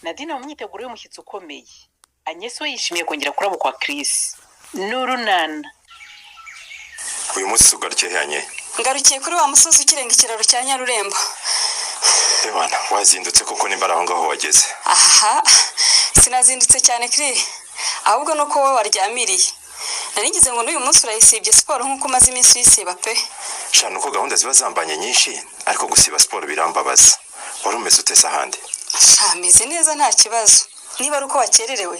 Nadine mu myiteguro y'umushyitsi ukomeye, Agnes we yishimiye kongera kurabukwa Chris n'urunana. Uyu munsi ugarukiye hanye? Ngarukiye kuri wa musozi ukirenga ikiraro cya Nyarurembo. Ebana, wazindutse kuko nimba ari aho ngaho wageze. Aha sinazindutse cyane kiri, ahubwo nuko wowe waryamiriye. Narigize ngo n'uyu munsi urayisibye siporo nk'uko umaze iminsi uyisiba pe. Shana, uko gahunda ziba zambanye nyinshi, ariko gusiba siporo birambabaza. Wari umeze ute se ahandi? Sha, meze neza, nta kibazo. Niba ari uko wakererewe,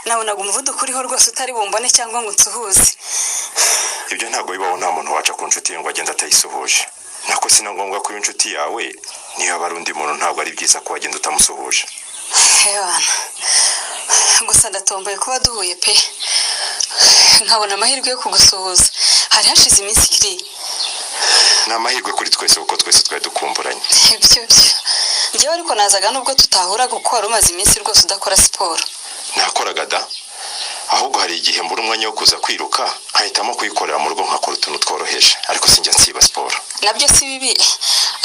nabonaga umuvuduko uriho rwose utari bumbone cyangwa ngo unsuhuze. Ibyo ntabwo bibaho. Nta muntu waca ku nshuti ye ngo agende atayisuhuje. Nako si na ngombwa kuba inshuti yawe, niyo yaba ari undi muntu, ntabwo ari byiza ko wagenda utamusuhuje. Ebana, gusa ndatomboye kuba duhuye pe, nkabona amahirwe yo kugusuhuza. Hari hashize iminsi ikiri. Ni amahirwe kuri twese kuko twese twari dukumburanye. Ibyo byo njyewe ariko nazaga nubwo tutahuraga, kuko wari umaze iminsi rwose udakora siporo. Nakoraga da, ahubwo hari igihe mbura umwanya wo kuza kwiruka, nkahitamo kuyikorera mu rugo, nkakora utuntu tworoheje, ariko sinjya nsiba siporo. Nabyo si bibi,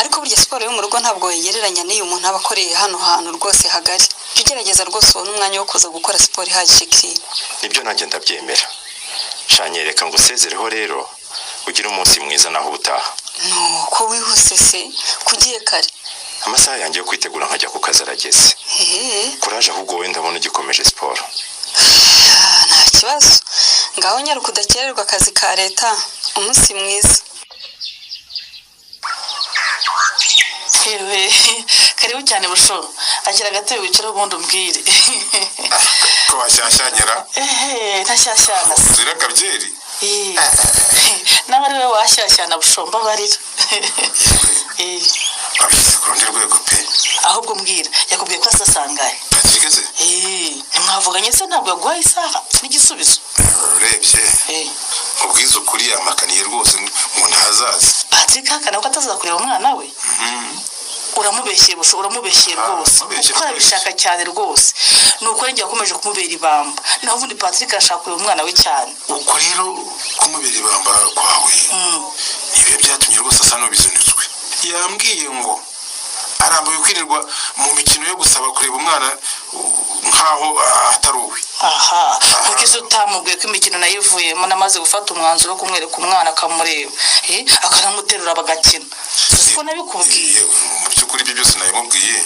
ariko burya siporo yo mu rugo ntabwo yegereranya n'iyo umuntu aba akoreye hano hantu rwose hagari. Jya ugerageza rwose ubone umwanya wo kuza gukora siporo ihagije kiri. Nibyo, nanjye ndabyemera. Shanyereka ngo usezereho rero, ugire umunsi mwiza, naho ubutaha. Nuko wihuse se kugiye kare? Amasaha yanjye yo kwitegura nkajya ku kazi arageze. Hehe. Kuraje ahubwo wowe, ndabona ugikomeje siporo. Ah, nta kibazo. Ngaho nyaruka udakererwa akazi ka leta. Umunsi mwiza. Yewe, karibu cyane busho. Akira agatebe wicare, ubundi umbwire. Ko washyashyanyira? Ehe, ntashyashyana se. Zira kabyeri. Eh, nawe ari we washyashyana busho, mbabarira. Eh, wabishyize ku rundi rwego pe. Ahubwo mbwira, yakubwiye ko asasangaye? Patrick se? Eh, ntimwavuganye se? Ntabwo yaguhaye isaha n'igisubizo? Urebye, Eh, ubwiza ukuri, yampakaniye rwose ngo ntazaza. Patrick ahakana ko atazaza kureba umwana we? Uramubeshyeye busho, uramubeshyeye. Ah, Rwose mubeshyeye kuko arabishaka cyane rwose, ni uko njye yakomeje kumubera ibamba, naho ubundi Patrick arashaka kureba umwana we cyane. Ubwo rero kumubera ibamba kwawe nibyo byatumye rwose asa n'ubizindutswe. Yambwiye ngo arambuye kwirirwa mu mikino yo gusaba kureba umwana nk'aho atari uwe. Aha, kuko se utamubwiye ko imikino nayo ivuyemo, namaze gufata umwanzuro wo kumwereka umwana akamureba, akanamuterura bagakina? Siko nabikubwiye? Yewe, mu by'ukuri ibyo byose nabimubwiye,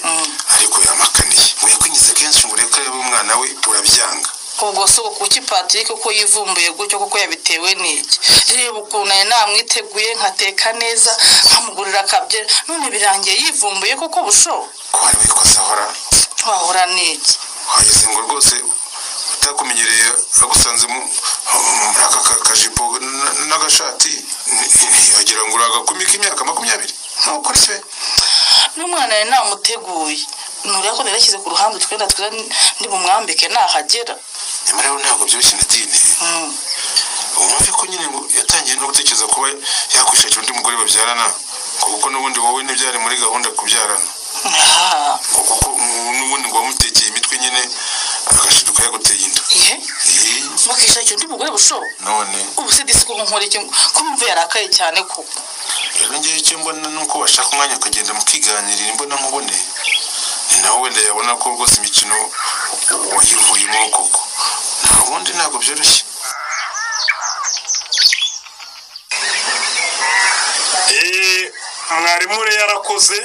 ariko yamakaniye ngo yakwinjiza kenshi ngo urebe ko areba umwana we, urabyanga. Ubwo se ubu kuki Patrick uko yivumbuye gutyo kuko yabitewe n'iki? Reba ukuntu nari namwiteguye, nkateka neza, nkamugurira akabyeri, none birangiye yivumbuye koko busho. Ko wari wikoze ahora? Wahora n'iki? Wageze ngo rwose utakumenyereye agusanze muri aka kajipo n'agashati, ntiyagira ngo uri agakumi k'imyaka 20 ntukuri se. N'umwana yari namuteguye, nuriya ko narashyize ku ruhande utwenda twiza ndi bumwambike nahagera. Nyamara rero ntabwo byoroshye, Nadine. Wumve ko nyine ngo yatangiye no gutekereza kuba yakwishakira undi mugore babyarana, ngo kuko n'ubundi wowe ntibyari muri gahunda kubyarana. Aha. Ngo kuko n'ubundi ngo wamutekeye imitwe nyine agashiduka yaguteye inda. Ihe? Eh, Bakishakira undi mugore busho? None. Ubu se disi ko nkora iki, ko numva yarakaye cyane ko? Rero ngewe icyo mbona ni uko washaka umwanya ukagenda mukiganirira imbona nkubone, ni naho wenda yabona ko rwose imikino wayivuyemo koko. Nta wundi, ntabwo byoroshye. Mwarimu rero yarakoze.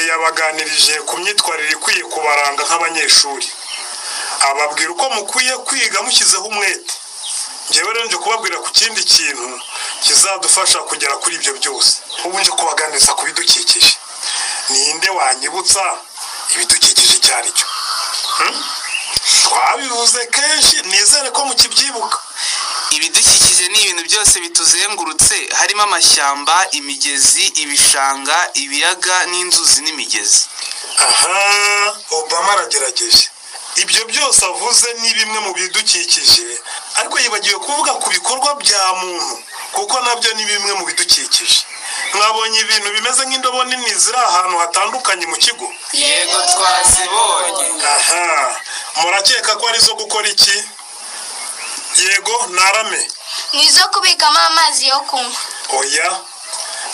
Yabaganirije ku myitwarire ikwiye kubaranga nk'abanyeshuri, ababwira uko mukwiye kwiga mushyizeho umwete. Njyewe rero nje kubabwira ku kindi kintu kizadufasha kugera kuri ibyo byose. Ubu nje kubaganiriza ku bidukikije. Ninde wanyibutsa ibidukikije icyo ari cyo? Twabivuze kenshi, nizere ko mukibyibuka. Ibidukikije ni ibintu byose bituzengurutse, harimo amashyamba, imigezi, ibishanga, ibiyaga n'inzuzi n'imigezi. Aha, Obama aragerageje. Ibyo byose avuze ni bimwe mu bidukikije, ariko yibagiwe kuvuga ku bikorwa bya muntu, kuko nabyo ni bimwe mu bidukikije. Mwabonye ibintu bimeze nk'indobo nini ziri ahantu hatandukanye mu kigo? Yego, twazibonye. Aha, murakeka ko ari izo gukora iki? Yego, narame. Ni izo kubikamo amazi yo kunywa. Oya,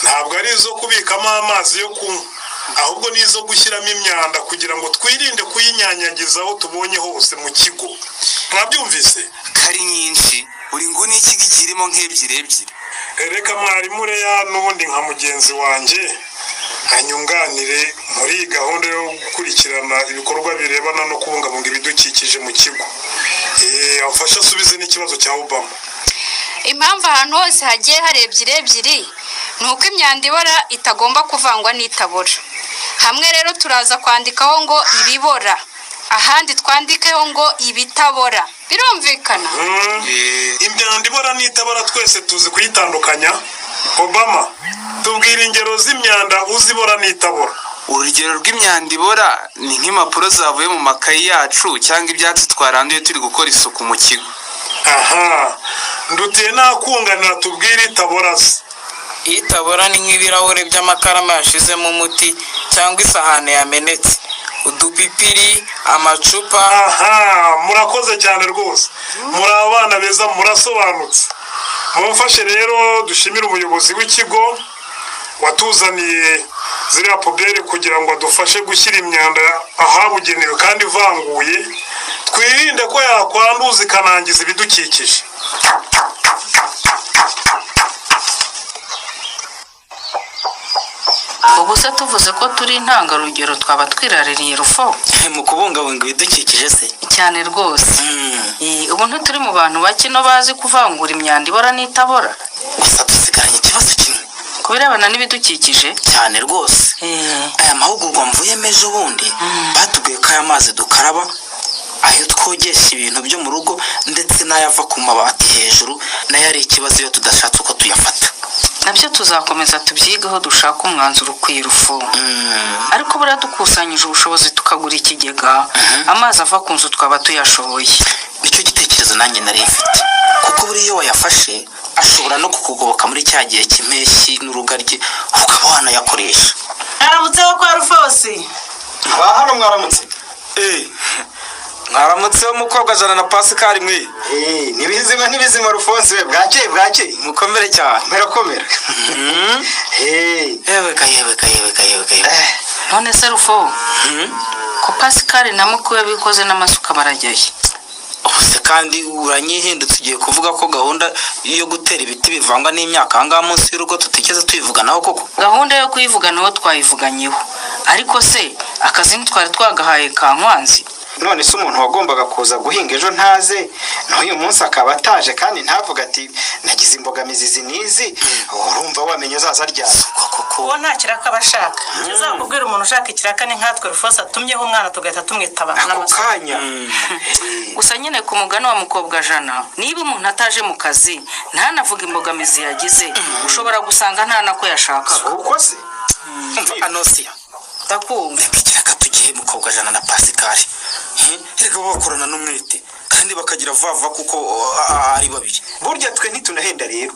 Ntabwo ari izo kubikamo amazi yo kunywa, ahubwo ni izo gushyiramo imyanda kugira ngo twirinde kuyinyanyagiza aho tubonye hose mu kigo. Mwabyumvise? Kari nyinshi, buri nguni y'ikigo igiye irimo nk'ebyiri ebyiri. Reka mwarimu Reya n'ubundi nka mugenzi wanjye anyunganire muri iyi gahunda yo gukurikirana ibikorwa birebana no kubungabunga ibidukikije mu kigo. Amfashe asubize n'ikibazo cya Obama. Impamvu ahantu hose hagiye hari ebyiri ebyiri ni uko imyanda ibora itagomba kuvangwa n'itabora. Hamwe rero turaza kwandikaho ngo ibibora, ahandi twandikeho ngo ibitabora. Birumvikana? Imyanda ibora n'itabora twese tuzi kuyitandukanya. Obama, tubwira ingero z'imyanda uzi ibora n'itabora. Urugero rw'imyanda ibora ni nk'impapuro zavuye mu makayi yacu cyangwa ibyatsi twaranduye turi gukora isuku mu kigo. Aha ndutiye nakunganira, tubwire itabora ze. Itabora ni nk'ibirahure by'amakaramu yashizemo umuti cyangwa isahani yamenetse, udupipiri, amacupa. Aha murakoze cyane rwose, muri abana beza, murasobanutse. Mumfashe rero dushimire umuyobozi w'ikigo watuzaniye ziriya poubelle kugira ngo adufashe gushyira imyanda ahabugenewe kandi ivanguye, twirinde ko yakwanduza ikanangiza ibidukikije. Ubu se tuvuze ko turi intangarugero twaba twiraririye rufo? Mu kubungabunga ibidukikije se? Cyane rwose. Ubu ntituri mu bantu bake no bazi kuvangura imyanda ibora n'itabora. Gusa dusigaranye ikibazo kimwe. Ku birebana n'ibidukikije? Cyane rwose. Aya mahugurwa mvuyemo ejo bundi, batubwiye ko aya mazi dukaraba, ayo twogesha ibintu byo mu rugo, ndetse n'ayava ku mabati hejuru, nayo ari ikibazo iyo tudashatse uko tuyafata. Nabyo tuzakomeza tubyigeho, dushake umwanzuro ukwiye rufu. Ariko buriya dukusanyije ubushobozi tukagura ikigega, amazi ava ku nzu twaba tuyashoboye. Nicyo gitekerezo nanjye nari mfite, kuko buriya iyo wayafashe ashobora no kukugoboka muri cya gihe cy'impeshyi n'urugaryi, ukaba wanayakoresha. Mwaramutseho kwa Rufosi. Hano mwaramutse. Mwaramutseho mukobwa Jana na Pascal mwe. Ntibizima ntibizima Rufonsi we, bwakeye bwakeye. Mukomere cyane. Murakomera. Yewe ka yewe ka yewe ka yewe ka yewe. None se Rufo, ko Pascal na mukuru we bikoze n'amasuka barajyaye? Ubu se kandi uranyihindutse, ugiye kuvuga ko gahunda yo gutera ibiti bivangwa n'imyaka aha ngaha munsi y'urugo tutigeze tuyivuganaho koko? Gahunda yo kuyivuganaho twayivuganyeho, ariko se akazi ntitwari twagahaye Kankwanzi? None se umuntu wagombaga kuza guhinga ejo ntaze, n'uyu munsi akaba ataje, kandi ntavuga ati nagize imbogamizi izi n'izi, urumva wamenya azaza ryari? Uwo nta kiraka aba ashaka. Kizakubwira umuntu ushaka ikiraka ni nkatwe Rufosi atumyeho umwana tugahita tumwitaba ako kanya. Gusa nyine ku mugani wa mukobwa Jana, niba umuntu ataje mu kazi ntanavuge imbogamizi yagize, ushobora gusanga nta nako yashakaga. Uko se? Umva Anosiya. Ndakumva. Reka ikiraka tugihe mukobwa Jana na Pascal. Reka baba bakorana n'umwete kandi bakagira vuba vuba kuko ari babiri. Burya twe ntitunahenda rero,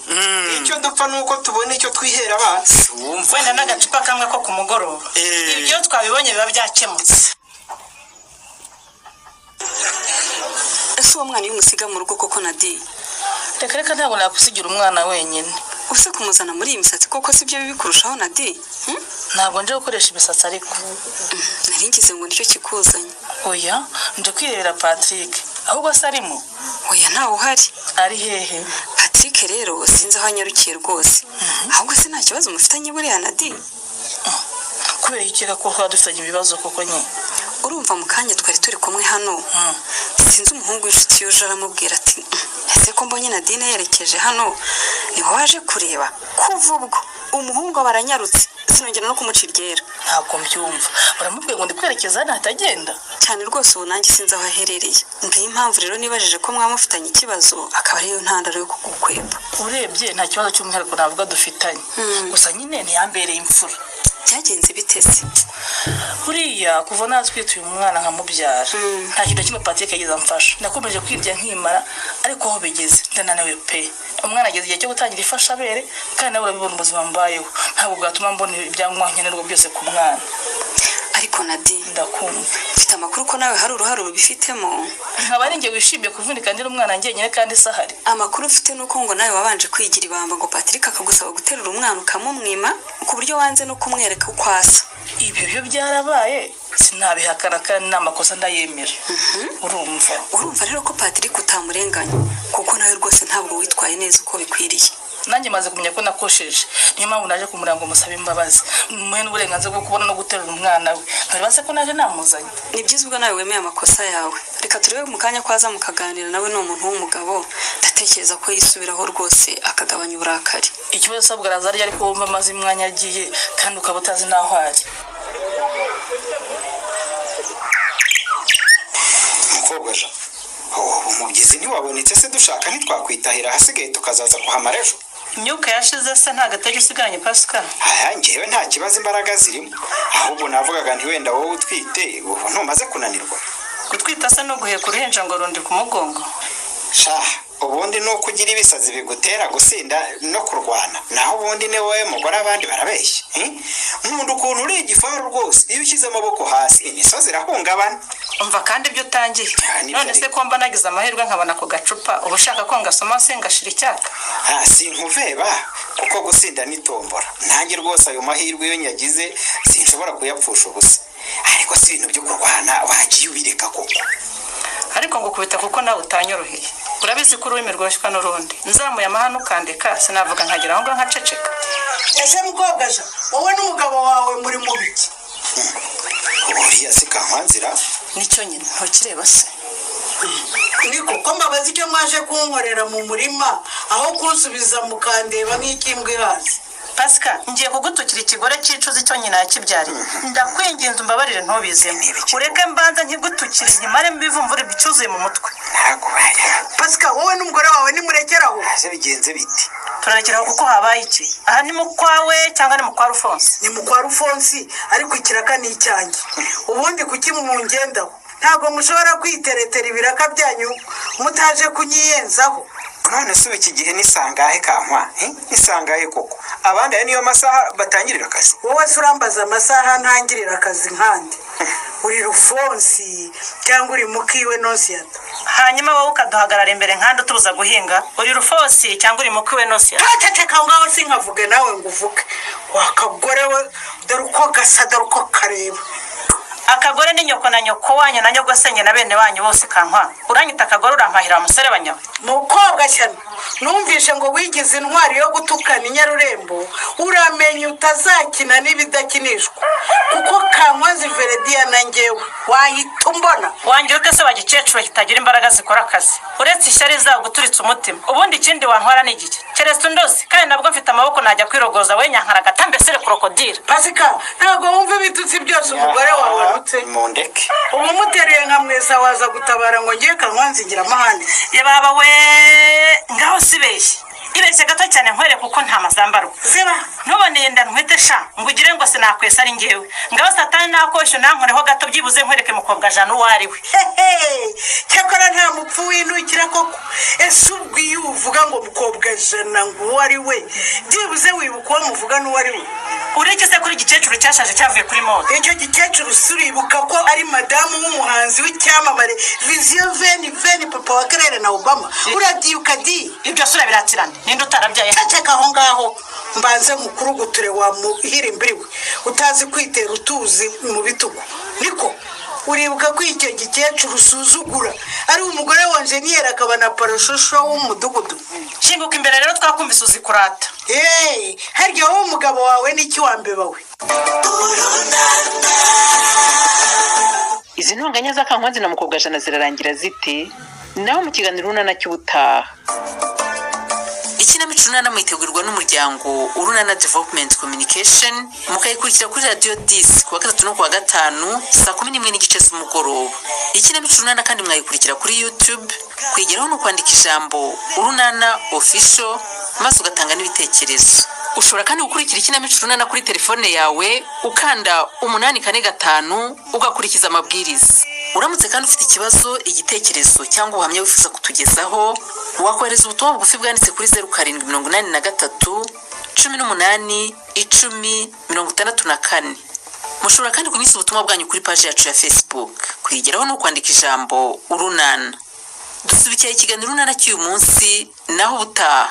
icyo dupfa ni uko tubona icyo twihera abana. Wumva. Wenda n'agacupa kamwe ko ku mugoroba, ibyo twabibonye biba byakemutse. Ese uwo mwana iyo umusiga mu rugo koko Nadi? Reka reka, ntabwo nakusigira umwana wenyine. Ubuse kumuzana muri iyi misatsi koko si byo bibi kurushaho Nadi? Ntabwo nje gukoresha imisatsi ariko. Nari ngize ngo nicyo kikuzanye. Oya, nje kwirebera Patrick. Ahubwo se arimo? Oya, ntawe uhari. Ari hehe? Patrick rero sinzi aho anyarukiye rwose. Ahubwo se nta kibazo mufitanye buriya Nadi? Kubera iki ukeka ko twaba dufitanye ibibazo koko nyine? Urumva mu kanya twari turi kumwe hano, sinzi umuhungu w'inshuti yuje aramubwira ati ese ko mbonye Nadine yerekeje hano, ni wowe waje kureba? Kuva ubwo umuhungu aba aranyarutse, sinongera no kumuca iryera. Ntabwo mbyumva, baramubwiye ngo ndi kwerekeza hano atagenda? Cyane rwose, ubu nanjye sinzi aho aherereye. Ngiyo impamvu rero nibajije ko mwaba mufitanye ikibazo, akaba ariyo ntandaro yo kugukweba. Urebye nta kibazo cy'umwihariko navuga dufitanye, gusa nyine ntiyambereye imfura. Byagenze biteze? Buriya kuva natwite uyu mwana nkamubyara, nta kintu na kimwe Patrick yageze amfasha. Nakomeje kwirya nkimara, ariko aho bigeze ndananiwe pe. Umwana ageze igihe cyo gutangira ifashabere, kandi nawe urabibona ubuzima mbayeho ntabwo bwatuma mbona ibyangombwa nkenerwa byose ku mwana. Ariko Nadi, Ndakumva. mfite amakuru ko nawe hari uruhare rubifitemo. Nkaba ari njye wishimiye kuvunika ndira umwana njyenyine kandi se ahari? Amakuru ufite ni uko ngo nawe wabanje kwigira ibamba, ngo Patrick akagusaba guterura umwana ukamumwima, ku buryo wanze no kumwereka uko asa. Ibyo byo byarabaye, sinabihakana, kandi ni amakosa ndayemera, urumva. Urumva rero ko Patrick utamurenganya, kuko nawe rwose ntabwo witwaye neza uko bikwiriye. Nanjye maze kumenya ko nakosheje, niyo mpamvu naje kumuranga ngo musabe imbabazi, muhe n'uburenganzira bwo kubona no guterura umwana we. Ntureba se ko naje namuzanye? Ni byiza ubwo nawe wemeye amakosa yawe. Reka turebe mu kanya ko aza mukaganira nawe, ni umuntu w'umugabo, ndatekereza ko yisubiraho rwose akagabanya uburakari. Ikibazo usabwa araza arya, ariko wumva amaze umwanya agiye kandi ukaba utazi n'aho ari. Mukobwa ja, oh, umubyizi ntiwabonetse se? Dushaka ntitwakwitahira, ahasigaye tukazaza kuhamara ejo. Imyuka yashize se, nta gatege usigaranye, Pascal? Aya, njyewe nta kibazo, imbaraga zirimo. Ahubwo navugaga nti wenda wowe utwite ubu ntumaze kunanirwa? Gutwita se no guheka uruhinja ngo rundi ku mugongo? Sha, ubundi ni uko ugira ibisazi bigutera gusinda no kurwana, naho ubundi ni wowe mugore, abandi barabeshya, eh? Nkunda ukuntu uri igifaru rwose, iyo ushyize amaboko hasi imisozi irahungabana. Umva kandi ibyo utangiye. Nibyo. None se ko mba nagize amahirwe nkabona ako gacupa, uba ushaka ko ngasoma se ngashira icyaka? Ah, sinkuveba, kuko gusinda ni tombora. Nanjye rwose ayo mahirwe iyo nyagize sinshobora kuyapfusha ubusa, ariko si ibintu byo kurwana wagiye ubireka koko. Ariko ngukubita kuko nawe utanyoroheye. Urabizi ko ururimi rwoshywa n'urundi. Nzamuye amahane ukandika, sinavuga nkagira aho ngaho nkaceceka. Ese mukobwa ja, wowe n'umugabo wawe muri mu biki? Uriya si Kankwanzira? Nicyo nyine, ntukireba se? Niko ko mbabaza icyo mwaje kunkorera mu murima, aho kunsubiza mukandeba nk'ikimbwa ihaze? Pasika, ngiye kugutukira ikigore cyicuza icyo nyina yakibyariye. Ndakwinginze umbabarire, ntubizemo, ureke mbanza nkigutukire nkimaremo ibivumvuri byuzuye mu mutwe. Pasika, wowe n'umugore wawe nimurekeraho. Ese bigenze biti? Turarekeraho kuko habaye iki? Aha ni mu kwawe cyangwa ni mu kwa Rufonsi? Ni mu kwa Rufonsi, ariko ikiraka ni icyanjye. Ubundi kuki mungendaho? Ntabwo mushobora kwiteretera ibiraka byanyu mutaje kunyiyenzaho? None se ubu iki gihe ni sangahe, Kankwa, eh? Ni sangahe koko? Abandi aya niyo masaha batangirira akazi. Wowe se urambaza amasaha ntangirira akazi nkandi? Uri Rufonsi cyangwa uri mukiwe Nonsiyata? Hanyuma wowe ukaduhagarara imbere nkandi utubuza guhinga, uri Rufosi cyangwa uri mukiwe Nosiya? Ceceka aho ngaho, sinkavuge nawe ngo uvuge. Wakagore we, dore uko gasa, dore uko kareba. Akagore ni nyoko na nyoko wanyu na nyogosenge na bene wanyu bose. Kankwa, uranyita akagore, urampahira muserebanya we. Mukobwa shyano, numvishe ngo wigize intwari yo gutukana inyarurembo. Uramenya utazakina n'ibidakinishwa, kuko Kankwazi Verediya na njyewe wahita umbona. Wangira ute se wa gikecuru kitagira imbaraga zikora akazi, uretse ishyari zaguturitse umutima? Ubundi ikindi wantwara ni igiki, keretse undoze? Kandi nabwo mfite amaboko, najya kwirogoza. We nyankaragata, mbese krokodile. Pasika, ntabwo wumva ibitutsi byose umugore wawe anutse? Mundeke. Ubu umuteruye nka mwesa waza gutabara ngo ngiye Kankwanzi ngira amahane. Ye baba we, ngaho sibeshye, ibeshye gato cyane nkwere, kuko nta mazambarwa. Ziba. Ntuboneye inda ntwite sha, ngo ugire ngo sinakwesa ari njyewe. Ngaho satani nakoshye, unankoreho gato byibuze nkwereke mukobwa jana uwo ari we. Hehe, cyakora nta mupfu winukira koko. Ese ubwo iyo uvuga ngo mukobwa jana ngo uwo ari we, byibuze wibuka uwo muvuga n'uwo ari we? Ureke se kuri igikecuru cyashaje cyavuye kuri mode. Icyo gikecuru si uribuka ko ari madamu w'umuhanzi w'icyamamare Viziyo Veni Veni, papa wa Kerere na Obama? Urabyibuka di? Ibyo sura biratirana, ninde utarabyaye? Ceceka aho ngaho mbanze nkukuruguture, wa muhirimbiriwe utazi kwitera utuzi mu bitugu. Niko, uribuka ko icyo gikecuru usuzugura ari umugore wa enjeniyeri akaba na paroshosho w'umudugudu? Shinguka imbere rero, twakumvise uzi kurata. Eee, harya wowe umugabo wawe n'iki wambeba we? Izi ntonganya za Kankwanzi na Mukobwa Jana zirarangira zite? Nawe mu kiganiro Urunana cy'ubutaha. Ikinamico Urunana muyitegurirwa n'umuryango Urunana Development Communication, mukayikurikira kuri Radiyo 10 kuwa gatatu no kuwa gatanu saa 11:30 z'umugoroba. Ikinamico Urunana kandi mwayikurikira kuri YouTube. Kwigeraho ni ukwandika ijambo Urunana Official, maze ugatanga n'ibitekerezo. Ushobora kandi gukurikira ikinamico Urunana kuri telefone yawe ukanda 845 ugakurikiza amabwiriza. Uramutse kandi ufite ikibazo, igitekerezo cyangwa ubuhamya wifuza kutugezaho, wakohereza ubutumwa bugufi bwanditse kuri 0783 18 10 64. Mushobora kandi kunyuza ubutumwa bwanyu kuri paji yacu ya Facebook. Kuyigeraho ni ukwandika ijambo Urunana. Dusubikiye ikiganiro Urunana cy'uyu munsi, naho ubutaha.